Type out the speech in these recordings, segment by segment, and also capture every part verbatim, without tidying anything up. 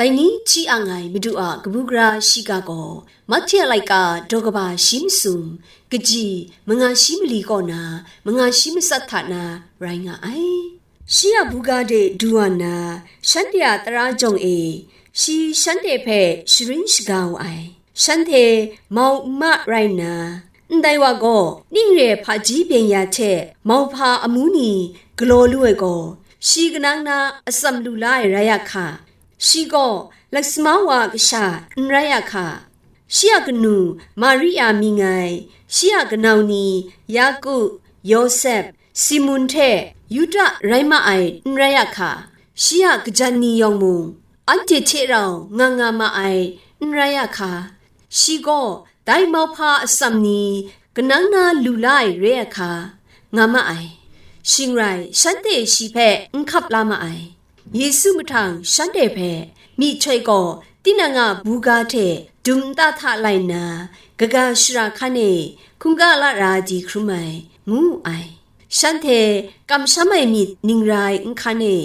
Dai ni hti ang ai Madu a kabu gara shiga gaw, Mahte a laika daw kaba shi masum, kaji manga shi mali kaw na, manga shi matsat hta na rai nga ai. Shi a buga de du wa nna, shanhte a tara jawng e, shi shanhte hpe sharin shaga wu ai. Shanhte mau n ma rai nna, ndai wa gaw ning re hpaji byen ya hte mauhpa amu ni galaw lu ai gaw, shi kanang na atsam lu la ai rai a hka. Shi gaw laksama wa a kasha n rai a hka. Shi a kanu Maria mying ai, shi a kanau ni Yaku, Yawsep, Simun hte Yuda rai ma ai n rai a hka. Shi a kajan ni yawng mung, anhte hte rau nga nga ma ai n rai a hka. Shi gaw dai mauhpa atsam ni kanang na lu la ai re a hka, nga ma ai. Shing rai, shanhte shi hpe n hkap la ma ai. Yesu mahtang shanhte hpe myihtoi gaw tinang a buga hte dum nta hta lai nna, kaga shara hkan e hkungga lara di hkrum ai, ngu wu ai. Shanhte kamsham ai myit ning ra ai nhkan e,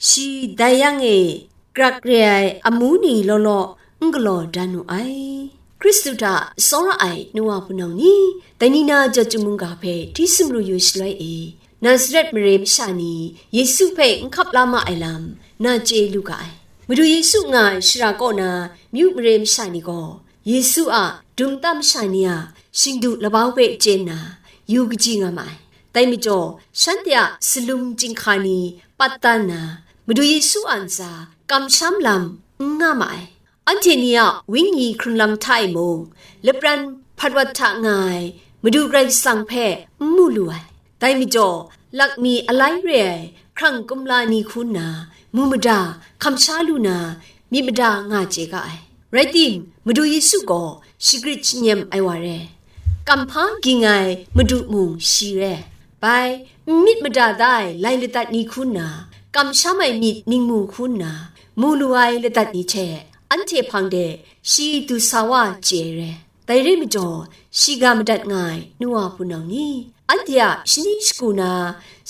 shi dai yang e grak re ai amu ni law law n galaw dan wu ai. Hkristu hta tsawra ai nu wa hpunau ni, dai ni na Jawtu mungga hpe hti sumru yu shaloi e, Nazaret mare masha ni Yesu hpe n hkap la ma ai lam na chye lu ga ai. Madu Yesu nga ai shara kaw na myu mare masha ni gaw, Yesu a dum nta masha ni a shingdu labau hpe chye nna, yu kaji nga ma ai. Dai majaw, shanhte a salum chyinghka ni pat dan nna, Madu Yesu a ntsa kamsham lam n nga ma ai. Anhte ni a wenyi hkrunlam hta e mung, lapran hpat wat hta nga ai Madu Karai Kasang hpe n mu lu ai. Dai majaw, lakmi alai re ai hkrang kumla ni hku nna, mu mada, hkamsha lu na, myit mada nga chye ga ai. Rai tim, Madu Yesu gaw shagrit shanyem ai wa re, kamhpa ging ai Madu mung shi re. Bai, n myit mada da ai lai ladat ni hku nna, kamsham ai myit ningmu hku nna, mu lu ai ladat ni hte, anhte hpang de shi du sa wa chye ai re. Dai re majaw, shiga madat nga ai nu wa hpunau ni, anhte a shani shagu na,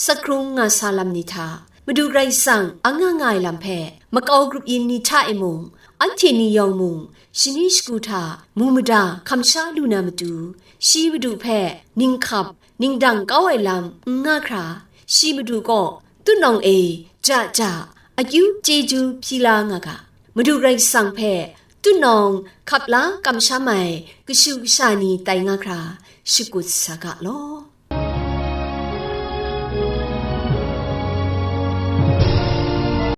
sakrung nga sa lam ni hta, Madu Karai Kasang anga nga ai lam hpe makau grup yin ni hta e mung, anhte ni yawng mung, shani shagu hta mu mada hkamsha lu na matu, shi Madu hpe ninghkap, ningdang kau ai lam n nga hkra, shi Madu kaw tutnawng e ja ja akyu chyeju hpyi la nga ga. Madu Karai Kasang hpe tutnawng hkap la kamsham ai kashu kasha ni tai nga hkra shakut sa ga law.